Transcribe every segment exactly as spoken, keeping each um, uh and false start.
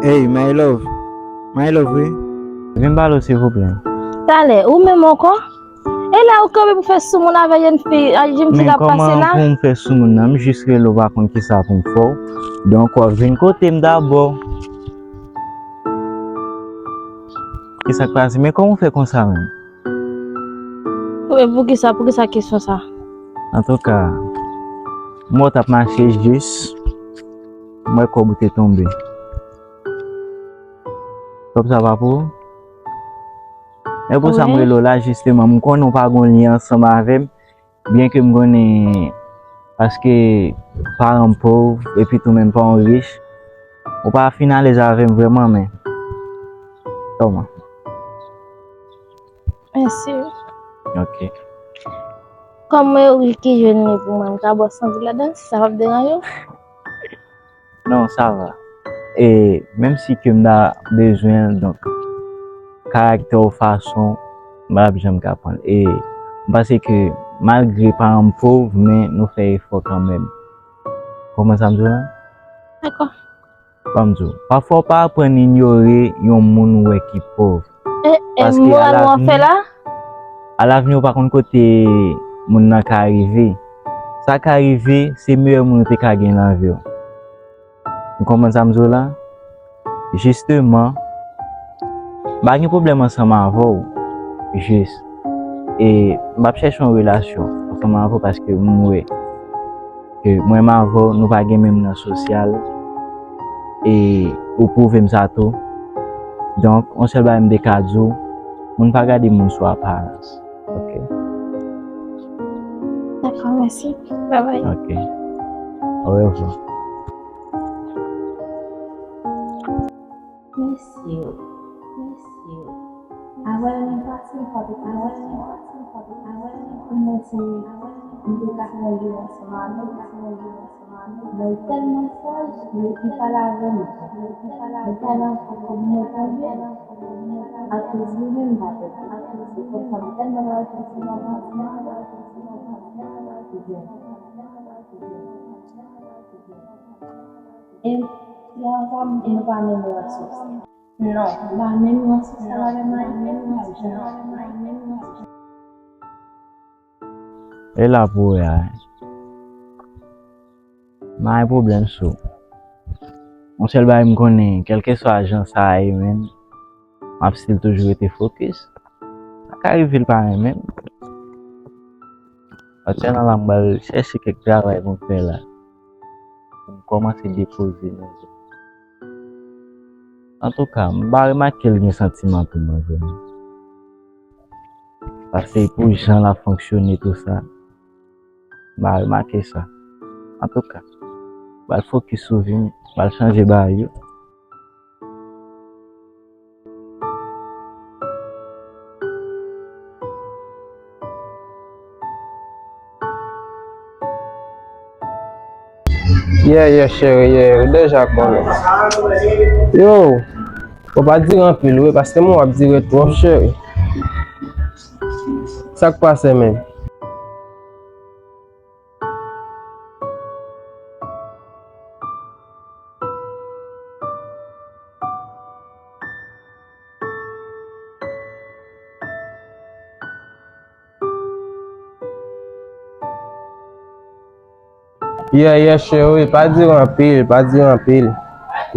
Hey, my love. My love, wi. Vin pale w, silvouplè. Talè, ou menm ankò? E la ou kanpe pou fè soumoun avè jenn fi, a, jenn fi k ap pase la? Men kòman pou m fè soumoun nan? M jis rele w, pa konn kisa pou m fè w. Donk, w ap vin kote m dabò. Kisa k pase? Men kòman w fè konsa menm? Wi, poukisa, poukisa kesyon sa? Antouka, m wè w t ap mache jis, m wè kòb ou te tonbe. Kòb sa pa pou ou? E pou sa m rele w la, jisteman, m konnen w pa gon lyen ansanm avè m, byen ke m konnen paske paran m pòv, epi tou menm paran w rich, ou pa fin alèz avè m vrèman, men kòman? Mèsi. Ok. Kòm mwen wi ki jwenn li pou mwen, m ka ba w san goud ladan l, si sa p ap deranje w? Non, sa va. E menm si ke m ta bezwen l, donk, karaktè w, fason w, m p ap janm ka pran l. E m panse ke malgre paran m pòv, men nou fè efò kanmenm. Konprann sa m di w la? Dakò. Ban m di w, pafwa w pa aprann inyore yon moun ou wè ki pòv. E, e, paske moral mwen fè la? Alavni, ou pa konn kote moun nan ka rive. Sa ka rive, se meyè moun ou te ka gen nan vi w. Ou konprann sa m di w la? Jisteman, m pa gen pwoblèm ansanm avè w, jis. E m p ap chèche yon relasyon ansanm avè w paske m wè ke mwen m avè w, nou pa gen menm nan sosyal. E ou pwouve m sa tou. Donk, yon sèl bagay m te ka di w, moun pa gade moun sou aparans. Ok? Dakò, mèsi. Babay. Ok. Orevwa. Mesye, mesye, avè l nan pati m pa te ka, avè l nan pati m pa te ka, avè l nan pati m pa te ka, m te ka fè yon jou ansanm avè l, m te ka fè yon jou ansanm avè l, men l tèlman saj, men li pale avè m, li pale avè m, men talè ankò kòb mwen tonbe, akoz li menm m pa pèdi, se konsa m tèlman pral fè ti nan pati m, m pa pèdi. E, e ankò, e nou pa menm ran sou sa. Non, nou pa menm ran sou sa, madam Marie, menm ran sou sa. E la pou wè a, wi. M pa gen pwoblèm sou. Yon sèl bagay m konnen, kèlkeswa jan sa a ye, menm, m ap still toujou rete fokis. Sa ka rive l pa renmen m. Aktyèlman la, m pral chèche kèk travay pou m fè la. Pou m kòmanse depoze nan zòn. Antouka, m pa remake l gen santiman pou mwen vrèman. Paske pou jan l ap fonksyone tou sa, m pa remake sa. Antouka, m pral fokis sou vi m, m pral chanje bagay yo. Yeah, yeah, cheri, yeah, ou deja konnen. Yo, ou pa dire anpil, wi, paske mwen w ap dire twòp, cheri. Sa k pase, menm? Yeah, yeah, cheri, pa dire anpil, pa dire anpil.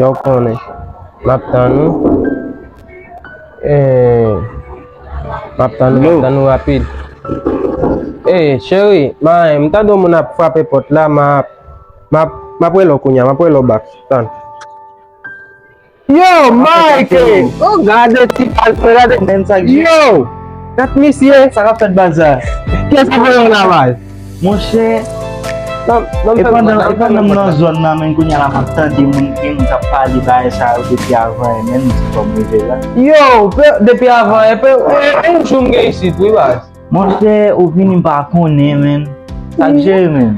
Yo konnen. M ap tann ou. Eh, m ap tann ou, m ap tann ou rapid. Eh, cheri, m tande yon moun ap frape pòt la, m ap, m ap, m ap rele w kounye a, m ap rele w back. Tann. Yo, Mike! Oh, gade ti bal, gade. Men sa k di. Yo! Gad misye! Sa k ap fèt bal sa? Kiyès ki voye w la, baz? Monchè, e pandan, e pandan m nan zòn nan, men kounye a la, m ap tande moun, gen moun k ap pale bagay sa yo depi avan yè, men m di fò m rive la. Yo, pe-, depi avan yè, pe-, e, e, yon jou m gen isit, wi, baz. Monchè, ou vini m pa konnen, men. Sa k jere, men?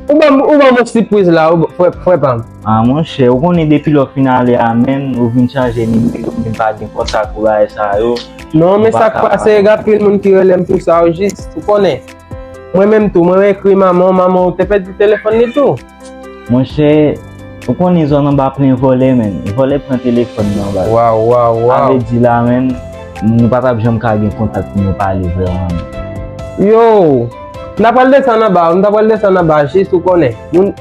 Ou ban m, ou ban m yon sipriz la, ou, frè, frè pa m. Ah, monchè, ou konnen depi lè w fin ale a, men, ou vin chanje nimewo, m vin pa gen kontak ou bagay sa yo. Non, men sa k pase, gen anpil moun ki rele m pou sa yo jis, ou konnen. Mwen menm tou, mwen ekri manman w, manman w te pèdi telefòn li tou. Monchè, Ou konnen zòn anba plen vòlè, menn. Vòlè pran telefòn nan, baz. Waw, waw, waw. Sa vle di la, menn, nou pa t ap janm ka gen kontak pou nou pale vrèman, menn. Yo, m ta pral desann anba, m ta pral desann anba, jis ou konnen. Moun,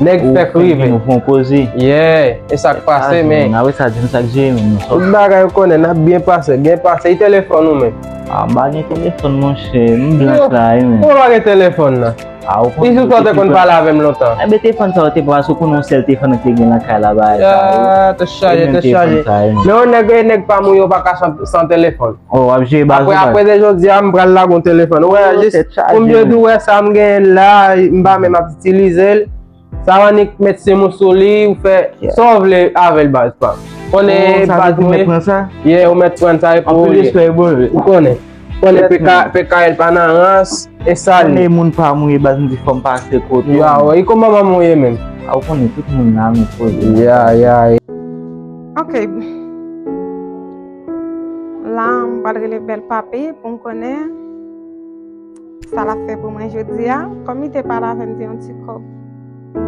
nèg fèk rive. Ou fè nou fè yon koze. Yeah, e sa k pase, men. Apre sa, di m sa k jere, menn, nou sòt. Tout bagay ou konnen, n ap byen pase, byen pase. E telefòn ou menm? A, m pa gen telefòn, monchè. M blanch la, wi, menn. Ou pa gen telefòn nan? A, ou konn. Ki sou sa w te konn pale avè m lontan? Enben, telefòn sa yo te pran, paske ou konnen yon sèl telefòn ki te gen nan kay la, bagay sa yo. Ah, te chaje, te chaje. Men yon nèg, e nèg pa m ou yo pa ka san, san telefòn. Oh, w ap jere baz ou, baz. Apre, apre de jodi a, m pral lage yon telefòn. Ou wè, jis pou m byen di w, wè sa m genyen la, m pa menm ap itilize l. Sa w annik met sim ou sou li, ou fè sa w vle avè l, baz pa m. Konnen baz mwen. Yeah, ou mèt pran sa e pou ou ye. Ou konnen. Konnen P K L pa nan rans, e sa li. Konnen moun pa m ou ye, baz, m di fò m pase kote w. Ya, wè, e kòman manman w ye menm? A, ou konnen tout moun la, nou koze. Ya, ya. Ok. La, m pral rele bèl papi pou m konnen sa l ap fè pou mwen jodi a. Kòm li te pale avè m de yon ti kòb,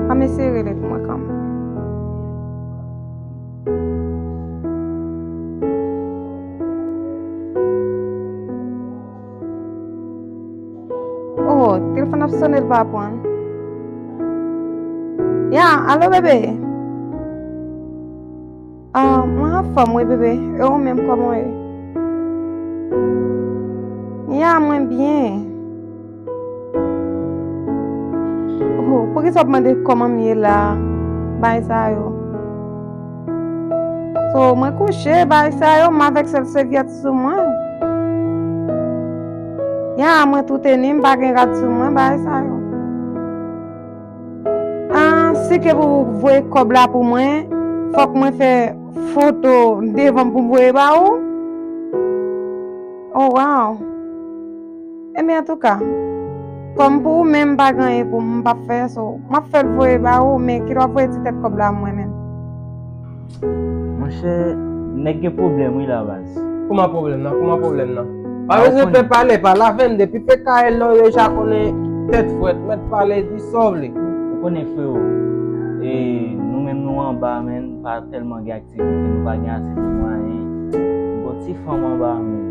ann eseye rele l pou mwen kanmenm. Oh, telefòn ap sonnen, l pa pran. Ya, alo, bebe. Ah, mwen anfòm wi, bebe. E ou menm, kòman w ye? Ya, mwen byen. Oh, poukisa w ap mande kòman m ye la? Bagay sa yo. So, mwen kouche, bagay sa yo, m avèk sèl sèvyèt sou mwen. Ya, mwen tou teni, m pa gen rad sou mwen, bagay sa yo. Ah, si ke pou voye kòb la pou mwen, fòk mwen fè foto devan m pou m voye ba ou? Oh, wow. Enben, antouka, kòm pou ou menm, m pa gen anyen pou m, m p ap fè, so, m ap fè l voye ba ou, men kite w ap voye ti tèt kòb la mwen menm. Monchè, nèg gen pwoblèm wi la, baz. Kòman pwoblèm nan? Kòman pwoblèm nan? Pa bezwen pè pale, pale avè m. Depi P K L la, ou deja konnen tèt frèt, mèt pale, di sa w vle. Ou konnen, freo, e, nou menm nou anba, menn, pa tèlman gen aktivite, nou pa gen ase de mwayen. Gon ti fanm anba, menn.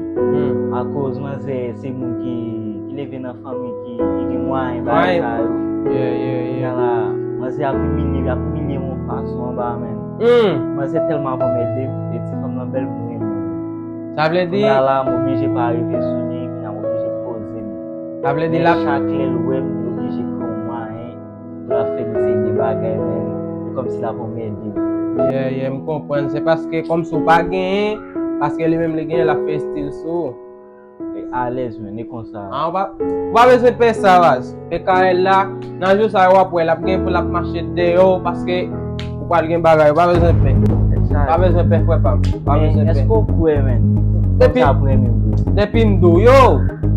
Akoz manzè se moun ki, ki leve nan fanmi ki, ki gen mwayen, bagay sa yo. Kounye a la, manzè ap imilye, ap imilye m yon fason anba, menn. Manzè tèlman ap anmède m, e ti fanm nan bèl pou renmen. Sa vle di, kounye a la, m oblije pa rive sou li, kounye a m oblije poze m. Sa vle di, men chak lè l wè m, li oblije gen yon mwayen pou l ap fè m seri de bagay, menn. E kòmsi l ap anmède m. Yeah, yeah, m konprann. Se paske kòmsi w pa genyen, paske li menm li genyen, l ap fè estil sou ou. E alèz, menn, e konsa. Ah, ou pa, ou pa bezwen pè sa, baz. P K L la, nan jou sa yo w ap wè, l ap gen pou l ap mache dèyè w, paske ou pral gen bagay, ou pa bezwen pè. Pa bezwen pè, frè pa m. Pa bezwen pè. Men èske w kwè, menn? Depi, depi m di w, yo,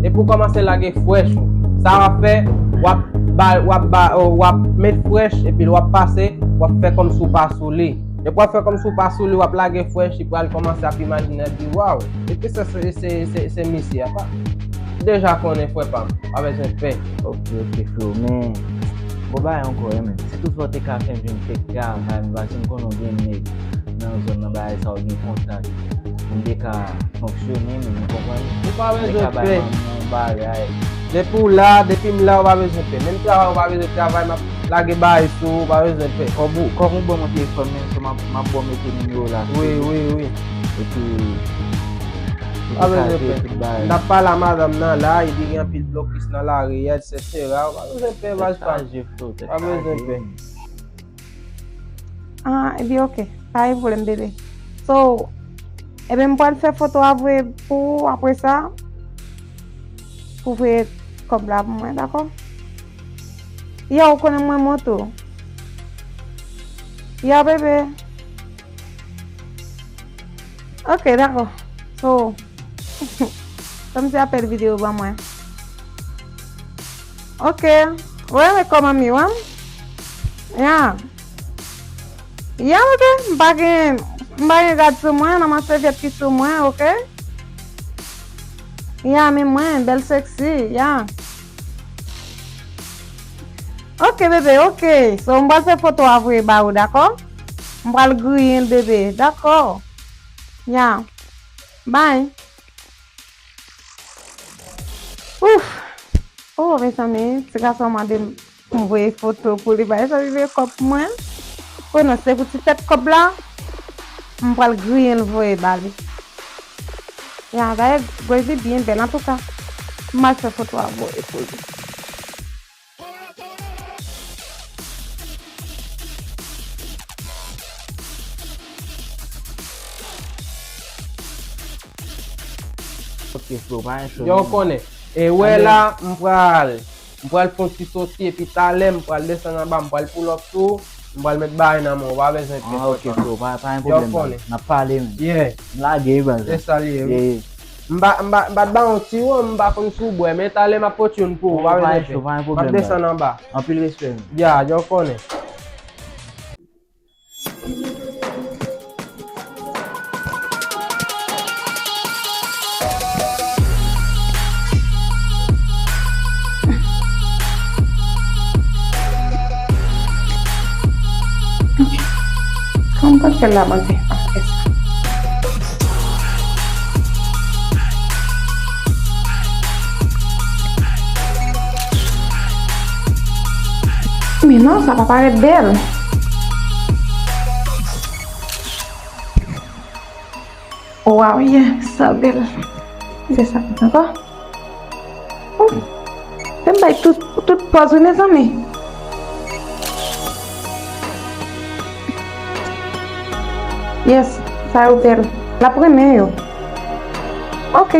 depi w kòmanse lage frèch ou, sa w ap fè, w ap ba, w ap ba, w ap met frèch, epi w ap pase, w ap fè kòmsi w pa sou li. Depi w ap fè kòmsi w pa sou li, w ap lage frèch, li pral kòmanse ap imajine, ap di, waw, e ki se, se, se, se, se misye a pa? Deja konnen, frè pa m, pa bezwen pè. Ok, ok, freo, men gon bagay ankò, wi, men si toutfwa w te ka fè m jwenn kèk travay, men paske m konnen w gen nèg nan zòn nan, bagay sa, w gen kontak, pou m te ka fonksyone, men, ou konprann? Ou pa bezwen pè. Te ka bay manman yon bagay. Depi w la, depi m la, ou pa bezwen pè. Menm travay, ou pa bezwen travay, m ap lage bagay sou ou, ou pa bezwen pè. Kòb ou, kòb ou ban mwen telefòn, menm si m ap, m ap ba w mete nimewo la. Wi, wi, wi. Epi, ou pa bezwen pè. M t ap pale a madanm nan la, epi gen anpil blokis nan lari, etsetera. Ou pa bezwen pè, baz pa m. Tèt chaje, freo, tèt chaje. Pa bezwen pè. Ah, epi ok, pa gen pwoblèm, bebe. So, ebyen, m pral fè foto a voye pou ou apre sa, pou voye kòb la pou mwen, dakò? Ya, ou konnen mwen monte w. Ya, bebe. Ok, dakò. So, fè m ti apèl videyo ban mwen. Ok. Ou renmen kòman m ye, wi. Ya. Ya, bebe, m pa gen, m pa gen rad sou mwen, nan man sèvyèt ki sou mwen, ok? Ya, men mwen, bèl seksi, ya. Ok, bebe, ok. So, m pral fè foto a voye ba ou, dakò? M pral griyen l, bebe, dakò? Ya. Bye. Ouf. Oh, mezanmi, ti gason mande m pou m voye foto pou li. Bay sa li voye kòb pou mwen. Oh non, se pou ti tèt kòb la. M pral griyen l voye ba li. Ya, dayè, Grace li byen bèl, antouka. M al fè foto a voye pou li. Ok, bro, pa gen cho. Yo konnen. E wè la, m pral, m pral fè yon ti soti, epi talè, m pral desann anba, m pral pull up sou ou, m pral met bagay nan men w, ou pa bezwen pè. Ah, ok, bro, pa, pa gen pwoblèm, bro. N ap pale, men. Yeah. M lage, bro. Se sa l ye, wi. Yeah, yeah. M pa, m pa, m pa t ba w yon ti wòm, m pa konn si w bwè, men talè m ap pote youn pou ou, pa bezwen pè. M ap desann anba. Anpil respè, men. Ya, yo konnen. Kòman fè la mande ap fè sa? Men non, sa pa parèt bèl. Waw, yeah, sa bèl. Se sa ankò. Oh. Fè m bay tout, tout pòz wi, mezanmi. Yes, sa yo bèl. L ap renmen yo. Ok.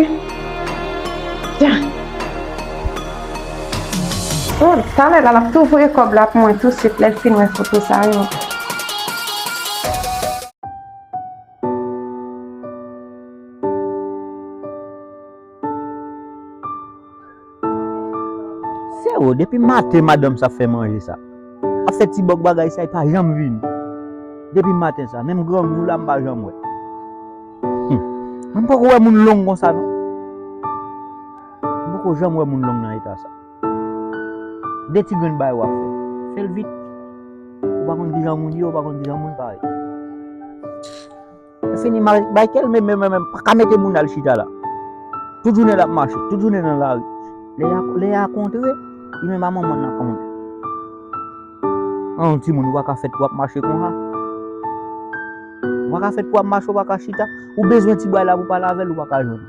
Ya. Oh, talè la, l ap tou voye kòb la pou mwen tousuit, lè l fin wè foto sa yo. Sèwo, depi maten madanm sa fè manje sa. Ap fè ti bòk bagay sa, li pa janm vini. Depi maten sa, menm grangou la m pa janm wè. Hmm. Mwen poko wè moun long konsa non. Mwen poko janm wè moun long nan eta sa. De ti grenn bagay w ap fè. Fè l vit. Ou pa konn kijan moun ye, ou pa konn kijan moun parèt. Fini, Michael, men, men, men, men, pa ka mete moun al chita la. Tout jounen l ap mache, tout jounen nan lari. Lè y a, lè y a kontre, li menm a manman l nan konn. An, yon timoun, ou pa ka fèt pou w ap mache konsa. Ou pa ka fèt pou w ap mache, ou pa ka chita. Ou bezwen ti bagay la pou w pale avè l, ou pa ka jwenn.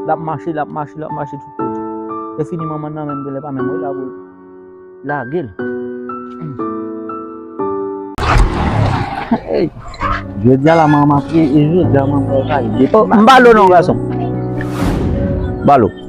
L ap mache, l ap mache, l ap mache tout kote. Lè fini, manman l nan menm, genlè pa menm wè l la pou l. Lage l. Hey. Jodi a la manman ap ye, e jodi a manman yo ka ye. Oh, m ba l non, gason. Ba l.